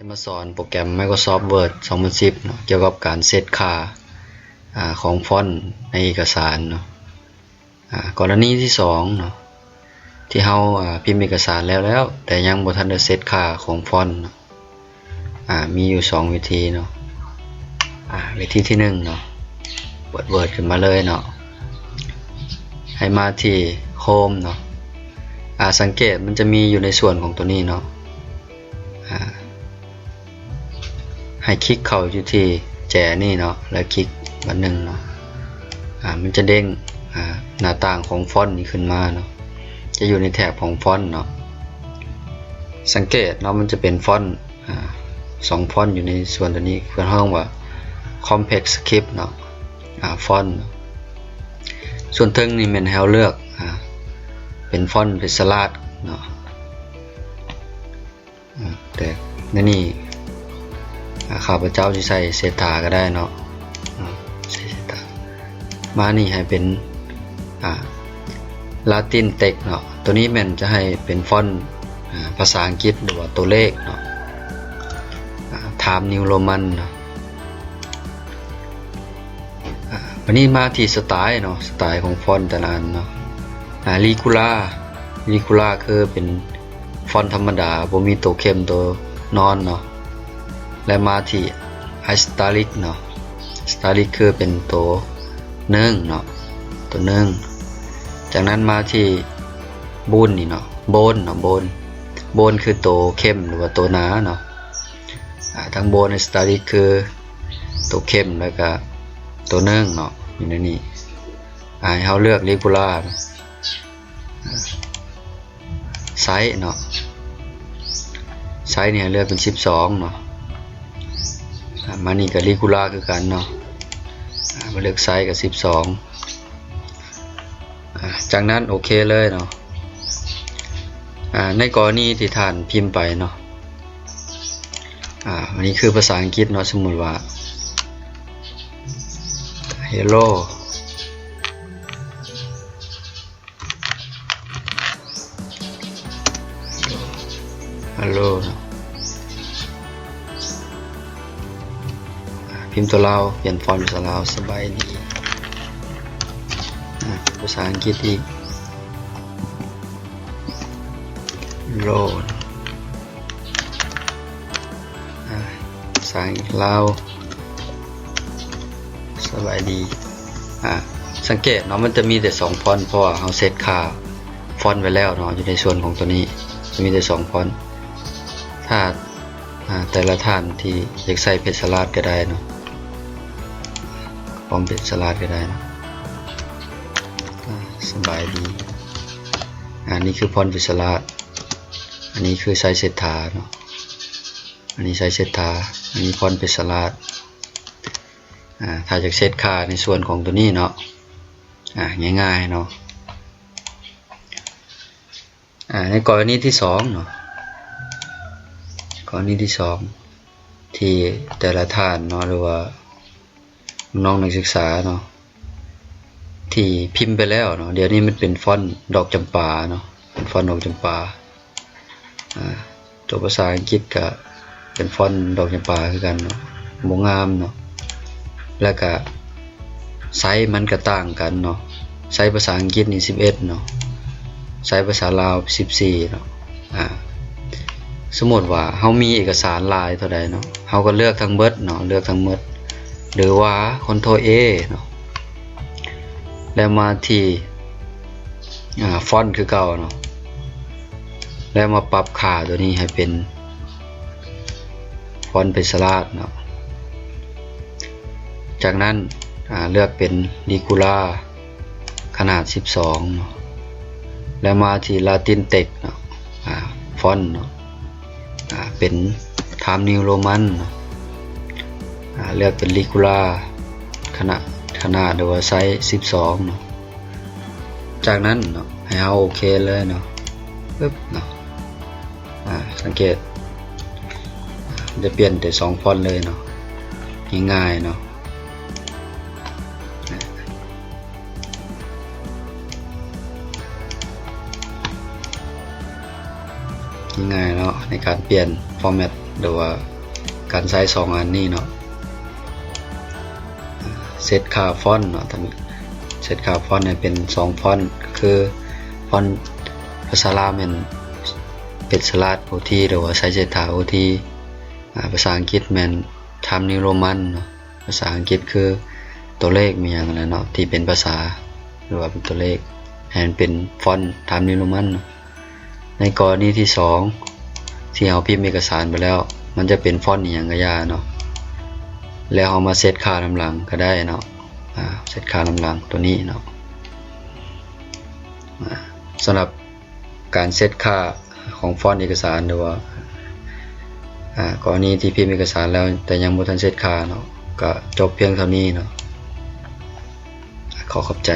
ຈະມາສອນໂປຣແກຣມ Microsoft Word ສອງພັນສິບເນາະ ກ່ຽວກັບການເຊັດຄ່າ ອາ ຂອງຟອນໃນເອກະສານເນາະ. ອາ ກໍລະນີທີສອງເນາະ ທີ່ເຮົາ ອາ ພິມເອກະສານແລ້ວໆ ແຕ່ຍັງບໍ່ທັນໄດ້ເຊັດຄ່າຂອງຟອນເນາະ. ອາ ມີຢູ່ສອງວິທີເນາະ. ອາ ວິທີທີໜຶ່ງເນາະ ເປີດ Word ຂຶ້ນມາເລີຍເນາະ ໃຫ້ມາທີ່ Home ເນາະ. ອາ ສັງເກດມັນຈະມີຢູ່ໃນສ່ວນຂອງຕົວນີ້ເນາະ. ອາ ໃຫ້ຄລິກເຂົ້າຢູ່ທີ່ແຈນີ້ເນາະ ແລ້ວຄລິກບາດໜຶ່ງເນາະ. ອາ ມັນຈະເດ້ງ ອາ ໜ້າຕ່າງຂອງຟອນນີ້ຂຶ້ນມາເນາະ ຈະຢູ່ໃນແຖບຂອງຟອນເນາະ. ສັງເກດເນາະ ມັນຈະເປັນຟອນ ອາ ສອງຟອນຢູ່ໃນສ່ວນຕົວນີ້ ເພິ່ນຮ້ອງວ່າ Compact Script ເນາະ ອາ Font. ສ່ວນເທິງນີ້ແມ່ນໃຫ້ເຮົາເລືອກ ອາ ເປັນຟອນເປັນສະຫຼາດເນາະ. ອາ ແຕ່ໃນນີ້ ອາ ຂ້າພະເຈົ້າຊິໃສ່ເສດຖາກໍໄດ້ເນາະ. ອາ ໃສ່ເສດຖາ ມານີ້ໃຫ້ເປັນ ອາ Latin Text ເນາະ. ຕົວນີ້ແມ່ນຈະໃຫ້ເປັນຟອນ ອາ ພາສາອັງກິດ ຫຼືວ່າຕົວເລກເນາະ. ອາ Times New Roman ເນາະ. ອາ ບາດນີ້ມາທີ່ສະໄຕເນາະ ສະໄຕຂອງຟອນແຕ່ລະອັນເນາະ. ອາ Regular Regular ຄືເປັນຟອນທຳມະດາ ບໍ່ມີໂຕເຂັ້ມໂຕນອນເນາະ. ແລະມາທີ່ Italic ເນາະ Italic ຄືເປັນໂຕເນີງເນາະ ໂຕເນີງ. ຈາກນັ້ນມາທີ່ Bold ນີ້ເນາະ Bold ເນາະ Bold Bold ຄືໂຕເຂັ້ມ ຫຼືວ່າໂຕໜາເນາະ. ອາ ທັງ Bold Italic ຄືໂຕເຂັ້ມ ແລ້ວກະໂຕເນີງເນາະ ຢູ່ໃນນີ້. ອາ ໃຫ້ເຮົາເລືອກ Regular ເນາະ Size ເນາະ Size ນີ້ໃຫ້ເລືອກເປັນສິບສອງເນາະ. ອາ ມານີ້ກໍ Regular ຄືກັນເນາະ. ອາ ມາເລືອກ Size ກໍສິບສອງ. ອາ ຈາກນັ້ນໂອເຄເລີຍເນາະ. ອາ ໃນກໍລະນີທີ່ທ່ານພິມໄປເນາະ ອາ ອັນນີ້ຄືພາສາອັງກິດເນາະ ສົມມຸດວ່າ Hello Hello ເນາະ. ອາ ພິມຕົວລາວ ປ່ຽນຟອນເປັນພາສາລາວ ສະບາຍດີ. ອາ ພາສາອັງກິດອີກ Hello ອາ ພາສາລາວ ສະບາຍດີ. ອາ ສັງເກດເນາະ ມັນຈະມີແຕ່ສອງຟອນ ເພາະວ່າເຮົາເຊັດຄ່າຟອນໄວ້ແລ້ວເນາະ. ຢູ່ໃນສ່ວນຂອງຕົວນີ້ຈະມີແຕ່ສອງຟອນ. ຖ້າ ອາ ແຕ່ລະທ່ານທີ່ຢາກໃສ່ເປັນສະຫຼາດກໍໄດ້ເນາະ ຂອງເປັນສະຫຼາດກໍໄດ້ເນາະ. ອາ ສະບາຍດີ. ອາ ນີ້ຄືຟອນເປັນສະຫຼາດ ອັນນີ້ຄືໃສ່ເສດຖາເນາະ. ອັນນີ້ໃສ່ເສດຖາ ອັນນີ້ຟອນເປັນສະຫຼາດ. ອາ ຖ້າຢາກເຊັດຄ່າໃນສ່ວນຂອງຕົວນີ້ເນາະ ອາ ງ່າຍໆເນາະ. ອາ ໃນກໍລະນີທີສອງເນາະ ກໍລະນີທີສອງ ທີ່ແຕ່ລະທ່ານເນາະ ຫຼືວ່າ ນ້ອງນັກສຶກສາເນາະ ທີ່ພິມໄປແລ້ວເນາະ. ດຽວນີ້ມັນເປັນຟອນດອກຈຳປາເນາະ ເປັນຟອນດອກຈຳປາ. ອາ ຕົວພາສາອັງກິດກະເປັນຟອນດອກຈຳປາຄືກັນເນາະ ບໍ່ງາມເນາະ. ແລ້ວກະໄຊມັນກະຕ່າງກັນເນາະ ໄຊພາສາອັງກິດນີ້ສິບເອັດເນາະ ໄຊພາສາລາວສິບສີ່ເນາະ. ອາ ສົມມຸດວ່າເຮົາມີເອກະສານຫຼາຍເທົ່າໃດເນາະ ເຮົາກໍເລືອກທັງເບິດເນາະ ເລືອກທັງເບິດ ຫຼືວ່າ Ctrl A ເນາະ ແລ້ວມາທີ່ ອາ ຟອນຄືເກົ່າເນາະ ແລ້ວມາປັບຄ່າຕົວນີ້ໃຫ້ເປັນຟອນເປັນສະຫຼາດເນາະ. ຈາກນັ້ນ ອາ ເລືອກເປັນ Regular ຂະໜາດສິບສອງເນາະ ແລ້ວມາທີ່ Latin Text ເນາະ ອາ ຟອນເນາະ ອາ ເປັນ Times New Roman ເນາະ. ອາ ເລືອກເປັນ Regular ຂະໜາດ ຂະໜາດ ຫຼືວ່າໄຊສິບສອງເນາະ. ຈາກນັ້ນເນາະ ໃຫ້ເຮົາໂອເຄເລີຍເນາະ ປຶບເນາະ. ອາ ສັງເກດ ຈະປ່ຽນແຕ່ສອງຟອນເລີຍເນາະ ງ່າຍໆເນາະ ງ່າຍເນາະ ໃນການປ່ຽນ format. ຫຼືວ່າການໃຊ້ສອງອັນນີ້ເນາະ. ເຊັດຄ່າຟອນເນາະ ເຊັດຄ່າຟອນໃຫ້ເປັນສອງຟອນ ກໍຄືຟອນພາສາລາວແມ່ນ ເພັດຊະລາດ ໂອທີ ຫຼືວ່າ ໄຊເສດຖາ ໂອທີ ອາ ພາສາອັງກິດແມ່ນ Times New Roman ເນາະ. ພາສາອັງກິດຄືຕົວເລກມີຫຍັງຫັ້ນແຫຼະເນາະ ທີ່ເປັນພາສາ ຫຼືວ່າເປັນຕົວເລກ ໃຫ້ມັນເປັນຟອນ Times New Roman ເນາະ. ໃນກໍລະນີທີສອງ ທີ່ເຮົາພິມເອກະສານໄປແລ້ວ ມັນຈະເປັນຟອນອີ່ຫຍັງກໍຢ່າເນາະ ແລ້ວເຮົາມາເຊັດຄ່ານຳຫຼັງກໍໄດ້ເນາະ. ອາ ເຊັດຄ່ານຳຫຼັງຕົວນີ້ເນາະ. ອາ ສຳລັບການເຊັດຄ່າຂອງຟອນເອກະສານ ຫຼືວ່າ ອາ ກໍລະນີທີ່ພິມເອກະສານແລ້ວ ແຕ່ຍັງບໍ່ທັນເຊັດຄ່າເນາະ ກໍຈົບພຽງເທົ່ານີ້ເນາະ. ຂໍຂອບໃຈ.